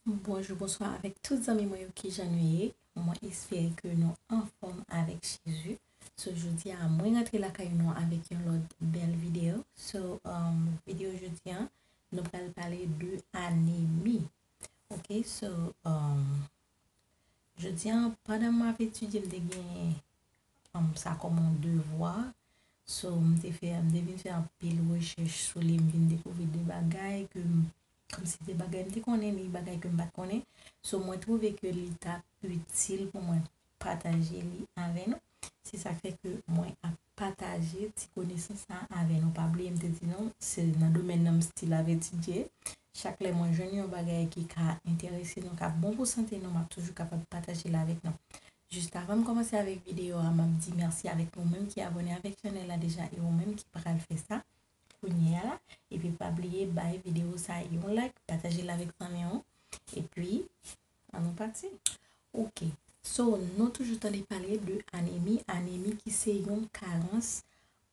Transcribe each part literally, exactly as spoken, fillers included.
Bonjou, bonswa avèk tout zanmi mwen yo, kijan nou ye? Mwen espere ke nou anfòm avèk Jezi. So, jodi a, mwen rantre lakay nou avèk yon lòt bèl videyo. So, um, videyo jodi a, nou pral pale de anemi. Ok, so, um, jodi a, pandan m ap etidye, m te gen, um, sa kòm yon devwa. So, m te fè, m te vin fè anpil rechèch sou li, m vin dekouvri de bagay ke m, kòmsi de bagay m te konnen li, bagay ke m pa t konnen. So, mwen twouve ke li t ap itil pou mwen pataje li avè nou. Se sa k fè ke mwen ap pataje ti konesans sa avè nou. Pa bliye, m te di nou, se nan domèn nan m still ap etidye. Chak lè mwen jwenn yon bagay ki ka enterese nou, k ap bon pou sante nou, m ap toujou kapab pataje l avèk nou. Jis avan m kòmanse avèk videyo a, m ap di mèsi avèk ou menm ki abòne avèk chanèl la deja e ou menm ki pral fè sa kounye a la. Epi pa bliye bay videyo sa yon like, pataje l avèk zanmi w. Epi, ann nou pati. Ok. So, nou toujou tande pale de anemi. Anemi ki se yon karans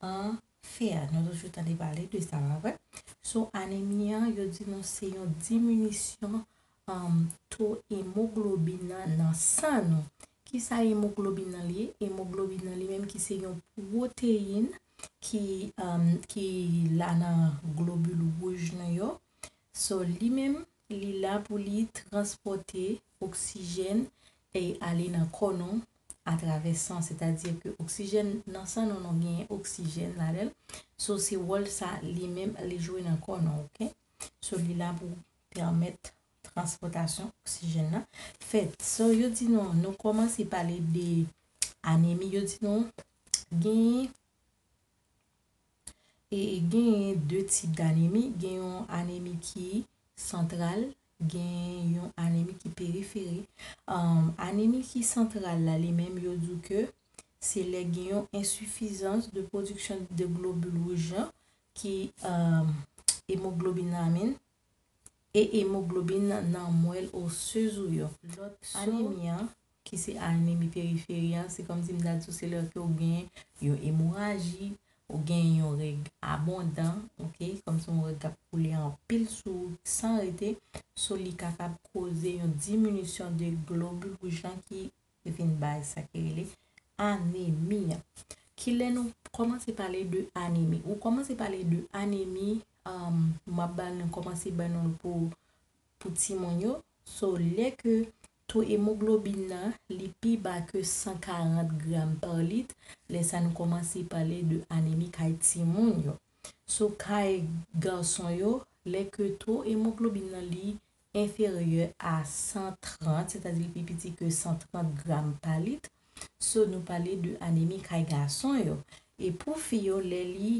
an fè. Nou toujou tande pale de sa, pa vre? So, anemi an, yo di nou se yon diminisyon, um, to emoglobin nan, nan san nou. Kisa emoglobin nan li ye? Emoglobin nan li menm ki se yon pwoteyin ki, um, ki la nan globil wouj nou yo. So, li menm, li la pou li transpòte oksijèn e ale nan kò nou atravè san. Sètadi ke oksijèn nan san nou, nou gen oksijèn ladan l. So, se wòl sa li menm li jwe nan kò nou, ok? So, li la pou pèmèt transpòtasyon oksijèn nan fèt. So, yo di nou, nou kòmanse pale de anemi, yo di nou, gen, e, genyen de tip d anemi. Gen yon anemi ki santral, gen yon anemi ki periferi. Um, anemi ki santral la, li menm, yo di w ke se lè gen yon ensifizans de pwodiksyon de globil wouj lan ki, um, emoglobin nan, I mean, e emoglobin nan mwèl osez ou yo. Lòt anemi an, ki se anemi periferi an, se kòmsi m ta di w se lè ke w gen yon emoraji, ou gen yon règ abondan, ok? Kòmsi yon règ k ap koule anpil sou ou san rete. So, li kapab koze yon diminisyon de globil wouj lan ki vin bay sa ki rele anemi an. Kilè nou kòmanse pale de anemi? Ou kòmanse pale de anemi, um, m ap ba nou, kòmanse ba nou l pou, pou timoun yo. So, lè ke to emoglobin nan, li pi ba ke san karant gram pa lit, lè sa nou kòmanse pale de anemi kay timoun yo. So, kay gason yo, lè ke to emoglobin nan li enferyè a san trant, sètadi li pi piti ke san trant gram pa lit, so, nou pale de anemi kay gason yo. E pou fi yo, lè li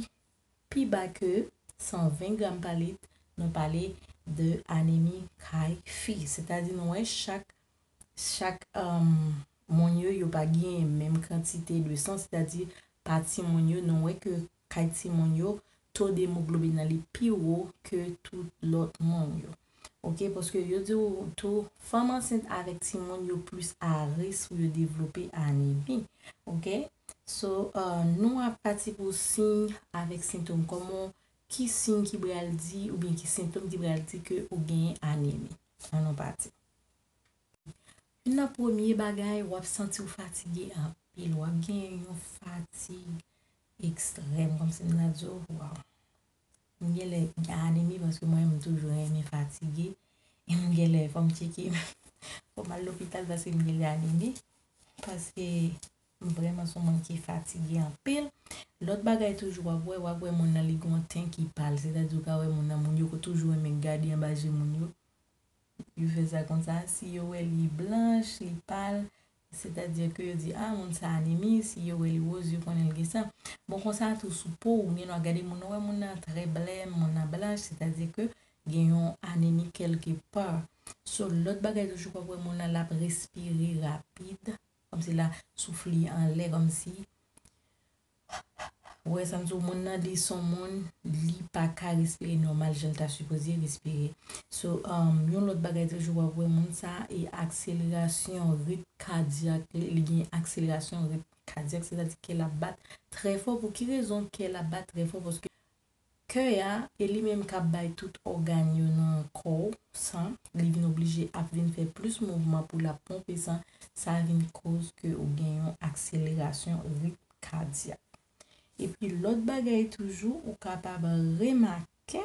pi ba ke san ven gram pa lit, nou pale de anemi kay fi. Sètadi nou wè chak, chak, um, moun yo, yo pa gen menm kantite de san, sètadi pa timoun yo, nou wè ke kay timoun yo, to demoglobin nan li pi wo ke tout lòt moun yo. Ok, paske yo di w tou, fanm ansent avèk timoun yo plis a risk pou yo devlope anemi. Ok? So, uh, nou ap pati pou siy avèk sentòm. Kòman, ki siy ki pral di, oubyen ki sentòm ki pral di ke ou genyen anemi? Ann nou pati. Youn nan premye bagay, w ap santi w fatige anpil. W ap gen yon fatig ekstrèm, kòmsi m ta di w, waw. M gen lè gen anemi paske mwen, m toujou renmen fatige. E m gen lè, fò m tcheke, fò m al lopital paske m gen lè anemi. Paske m vrèman se yon moun ki fatige anpil. Lòt bagay toujou, w ap wè, w ap wè moun nan li gen yon ten ki pal. Sètadi w ka wè moun nan, moun yo ko toujou renmen gade anba je moun yo. Yo fè sa konsa, si yo wè li blanch, li pal, sètadi ke yo di, a, moun sa anemi, si yo wè li woz, yo konnen l gen sa. Bon, konsa tou sou po, ou gen dwa gade moun, ou wè moun nan trè blè, moun nan blanch, sètadi ke gen yon anemi kèlke pa. So, lòt bagay toujou, w ap wè moun nan l ap respire rapid, kòmsi l ap soufle anlè, kòmsi Ou wè sa m di w, moun nan li se yon moun, li pa ka respire nòmal jan l ta sipoze respire. So, um, yon lòt bagay toujou w ap wè moun sa, e akselerasyon ritm kadyak, li, li gen akselerasyon ritm kadyak, sètadi kè l ap bat trè fò. Pou ki rezon kè l ap bat trè fò? Paske kè a, e li menm k ap bay tout ògàn yo nan kò w san, li vin oblije ap vin fè plis mouvman pou l ap ponpe san, sa vin koz ke ou gen yon akselerasyon ritm kadyak. Epi lòt bagay toujou, ou kapab remake,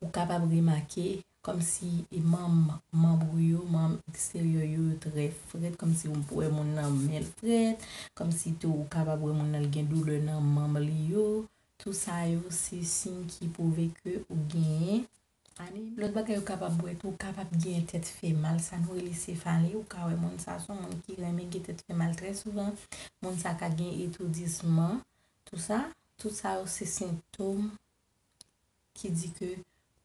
ou kapab remake kòmsi e manm, manm ou yo, manm eksteryè yo, yo trè frèt, kòmsi ou wè moun nan men l frèt, kòmsi tou ou kapab wè moun nan l gen doulè nan manm li yo. Tou sa yo se siy ki pwouve ke ou genyen anemi. Lòt bagay ou kapab wè tou, ou kapab gen tèt fè mal, sa nou rele sefali. Ou ka wè moun sa se yon moun ki renmen gen tèt fè mal trè souvan. Moun sa ka gen etoudisman, tou sa. Tout sa yo se sentòm ki di ke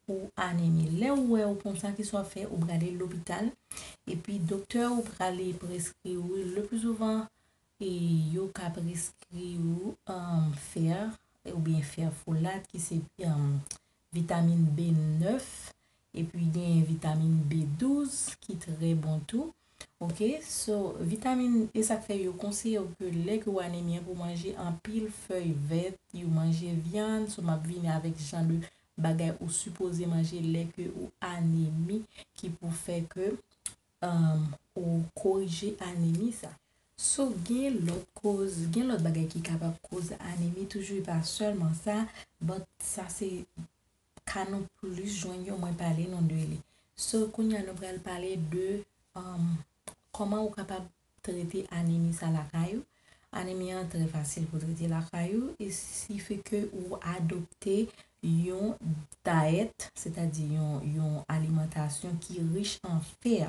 ou anemi. Lè ou wè ou konsa, kisa w ap fè, ou prale lopital. Epi doktè ou prale preskri ou, le pli souvan, e yo ka preskri ou um, fè oubyen fè folat ki se um, vitamin B nèf, epi gen vitamin B douz ki trè bon tou. Ok, so vitamin, e sa k fè yo konseye w ke lè ke w anemi an pou manje anpil fèy vèt, yo manje vyann, so m ap vini avèk jan de bagay ou sipoze manje lè ke ou anemi ki pou fè ke um, ou korije anemi sa. So gen lòt koz, gen lòt bagay ki kapab koz anemi toujou, e pa sèlman sa, but sa se ka nou plis jwenn yo, mwen pale nou de li. So kounye a nou pral pale de um, kòman ou kapab trete anemi sa lakay ou. Anemi an trè fasil pou trete lakay ou, e si fè ke ou adopte yon dayèt, sètadi yon, yon alimantasyon ki rich an fè.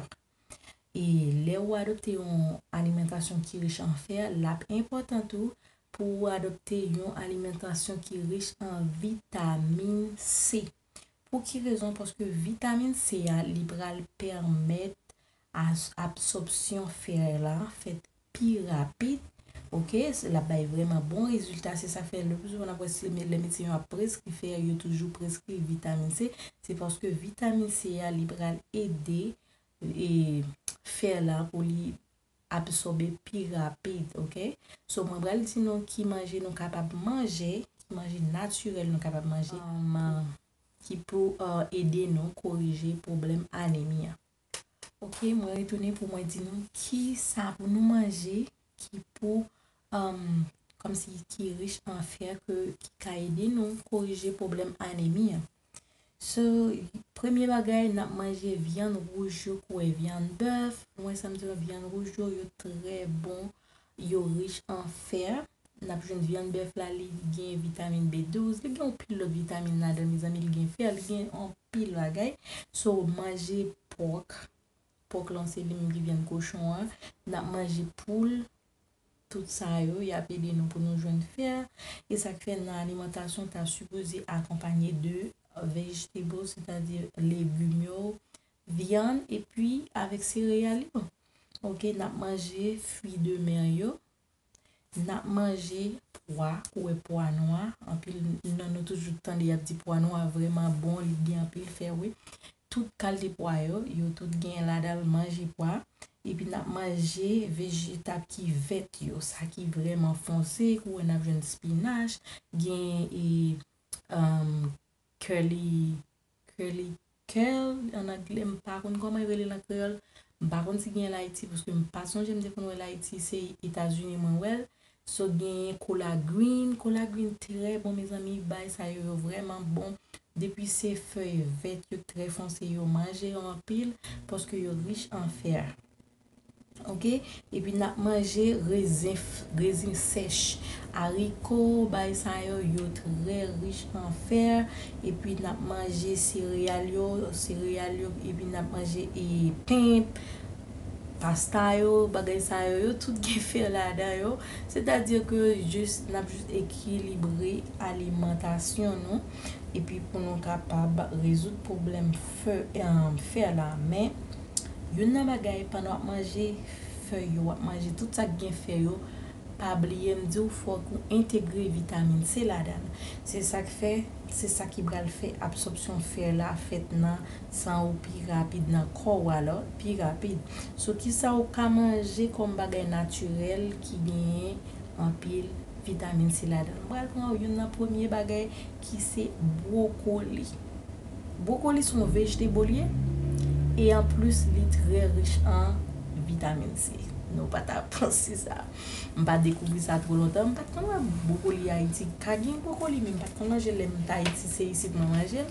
E lè ou adopte yon alimantasyon ki rich an fè, l ap enpòtan tou pou ou adopte yon alimantasyon ki rich an vitamin C. Pou ki rezon? Paske vitamin C a, li pral pèmèt as- absòpsyon fè la fèt pi rapid. Ok, l ap bay vrèman bon rezilta. Se sa k fè le pli souvan n ap wè si lè medsen yo ap preskri fè, yo toujou preskri vitamin C. Se paske vitamin C a, li pral ede e fè la pou li absòbe pi rapid, ok? So, mwen pral di nou ki manje nou kapab manje, ki manje natirèl nou kapab manje, um, ki pou uh, ede nou korije pwoblèm anemi an. Ok, mwen retounen pou mwen di nou ki sa pou nou manje ki pou um, kòmsi ki rich an fè ke ki ka ede nou korije pwoblèm anemi an. So, premye bagay, n ap manje vyann wouj yo, kou wè vyann bèf. Mwen sa m di w, vyann wouj yo, yo trè bon, yo rich an fè. N ap jwenn vyann bèf la, li gen vitamin B douz, li gen yon pil lòt vitamin ladan, mezanmi, li gen fè, li gen anpil bagay. So, manje pòk. Pòk lan se li menm ki vyann kochon an. N ap manje poul. Tout sa yo, y ap ede nou pou nou jwenn fè. E sa k fè nan alimantasyon ta sipoze akonpanye de vegetable, sètadi legim yo, vyann, epi avèk sereyal yo. Ok, n ap manje fwi de mè yo. N ap manje pwa, ou wè pwa nwa. Anpil nan nou toujou tande y ap di pwa nwa vrèman bon, li gen anpil fè, wi. Tout kalite pwa yo, yo tout gen ladan l manje pwa. Epi n ap manje vejetab ki vèt yo, sa ki vrèman fonse, kou wè n ap jwenn spinach, gen e, um, curly, curly kale an anglè, m pa konn kòman yo rele l an kreyòl. M pa konn si gen l Ayiti, paske m pa sonje m te konn wè l Ayiti, se Etazini mwen wè l. So, genyen collard green. Collard green trè bon, mezanmi. Bagay sa yo, yo vrèman bon. Depi se fèy vèt yo trè fonse, yo manje yo anpil, paske yo rich an fè. Ok? Epi n ap manje rezen, rezen sèch, ariko, bagay sa yo, yo trè rich an fè. Epi n ap manje sereyal yo, sereyal yo, epi n ap manje e, pen, pasta yo, bagay sa yo, yo tout gen fè ladan yo. Sètadi ke jis, n ap jis ekilibre alimantasyon nou, epi pou nou kapab rezoud pwoblèm fè, eh, fè la. Men, youn nan bagay, pandan w ap manje fèy yo, w ap manje tout sa k gen fè yo, pa bliye m di w fòk ou entegre vitamin C ladan l. Se sa k fè, se sa ki pral fè absòpsyon fè la fèt nan san ou pi rapid, nan kò w alò, pi rapid. So, kisa ou ka manje kòm bagay natirèl ki genyen anpil vitamin C ladan l. M pral pran youn nan premye bagay ki se bwokoli. Bwokoli se yon vegetable li ye, e anplis li trè rich an vitamin C. Nou pa ta panse sa. M pa dekouvri sa twò lontan. M pa t konn wè bwokoli Ayiti. Ka gen bwokoli, men m pa t konn manje l lè m t Ayiti, se isit mwen manje l.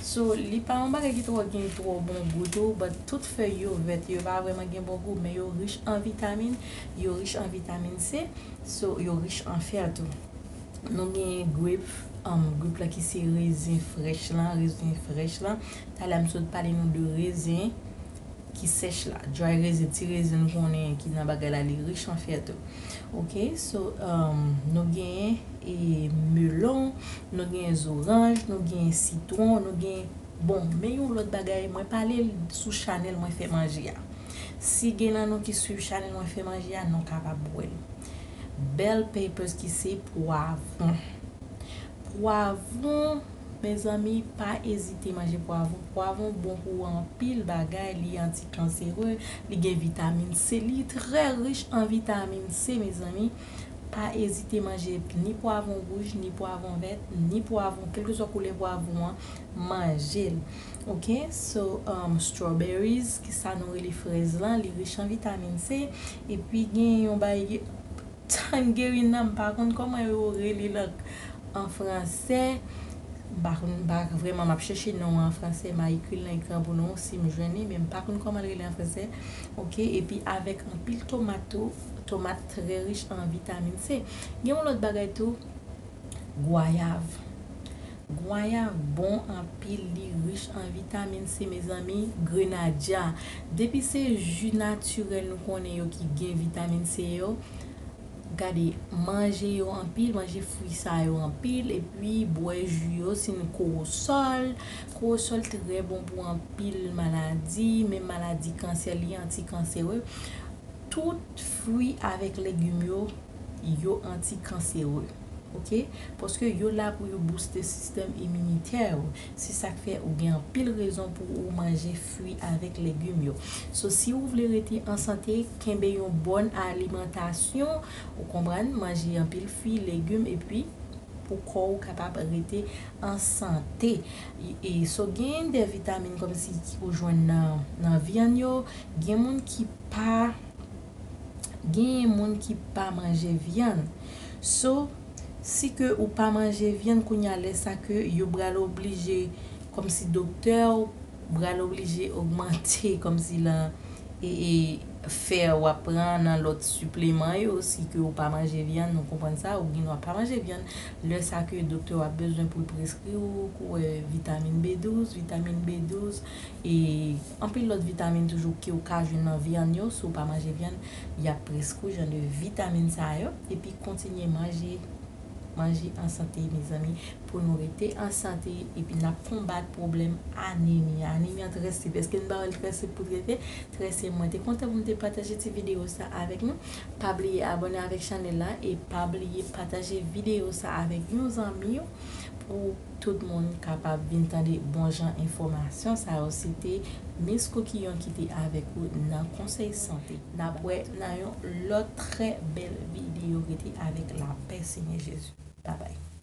So, li pa yon bagay ki twò gen twò bon gou tou, but tout fèy yo vèt, yo pa vrèman gen bon gou, men yo rich an vitamin, yo rich an vitamin C, so yo rich an fè tou. Nou gen grape, um, grape la ki se rezen frèch lan, rezen frèch lan. Talè a m sot pale nou de rezen ki sèch la, dry rezen, ti rezen nou konnen ki nan bagay la, li rich an fè tou. Ok, so, um, nou gen e melon, nou gen zoranj, nou gen sitwon, nou gen, bon, men yon lòt bagay, mwen pale l sou chanèl mwen fè manje a. Si gen nan nou ki swiv chanèl mwen fè manje a, nou kapab wè l. Bell peppers ki se pwavwon. Pwavwon, mezanmi, pa ezite manje pwavwon. Pwavwon bon pou anpil bagay, li antikansere, li gen vitamin C, li trè rich an vitamin C, mezanmi. Pa ezite manje ni pwavwon wouj, ni pwavwon vèt, ni pwavwon, kèlkeswa koulè pwavwon an, manje l. Ok, so, um, strawberries, ki sa nou rele frèz lan, li rich an vitamin C. Epi gen yon bagay, tangerine nan, m pa konn kòman yo rele l an, an fransè. M pa konn, m pa vrèman, m ap chèche non an fransè, m a ekri l nan ekran pou nou, si m jwenn li, men m pa konn kòman l rele an fransè. Ok, epi avèk anpil tomat tou, tomat trè rich an vitamin C. Gen yon lòt bagay tou, gwayav. Gwayav bon anpil, li rich an vitamin C, mezanmi, grenadya. Depi se ji natirèl nou konnen yo ki gen vitamin C yo, gade, manje yo anpil, manje fwi sa yo anpil, epi bwè ji yo, si n kowosòl. Kowosòl trè bon pou anpil maladi, menm maladi kansè, li antikansere. Tout fwi avèk legim yo, yo antikansere. Ok? Paske yo la pou yo booste sistèm iminitè ou. Se sa k fè ou gen anpil rezon pou ou manje fwi avèk legim yo. So, si ou vle rete an sante, kenbe yon bòn alimantasyon, ou konprann, manje anpil fwi, legim, epi pou kò ou kapab rete an sante. E, e, so, gen de vitamin kòmsi ki ou jwenn nan, nan vyann yo, gen moun ki pa, gen moun ki pa manje vyann. So, si ke ou pa manje vyann, kounye a lè sa ke yo pral oblije, kòmsi doktè ou pral oblije ogmante kòmsi lan e, e fè w ap pran nan lòt sipleman yo, si ke ou pa manje vyann, nou konprann sa, ou gen dwa pa manje vyann, lè sa ke doktè w ap bezwen pou l preskri w, kou, e, vitamin B douz, vitamin B douz, e anpil lòt vitamin toujou ke ou ka jwenn nan vyann yo, si w pa manje vyann, y ap preskri w jan de vitamin sa yo, epi kontinye manje, manje an sante, mezanmi, pou nou rete an sante, epi n ap konbat pwoblèm anemi. Anemi an trè senp. Èske n ba w l trè senp pou trete? Trè senp. Mwen te kontan pou m te pataje ti videyo sa avèk nou. Pa bliye abòne avèk chanèl la e pa bliye pataje videyo sa avèk yon zanmi w pou tout moun kapab vin tande bon jan enfòmasyon sa yo. Se te Miss Cookie Yon ki te avèk ou nan konsèy sante. N ap wè nan yon lòt trè bèl videyo. Rete avèk lapè Senyè Jezi. Babay.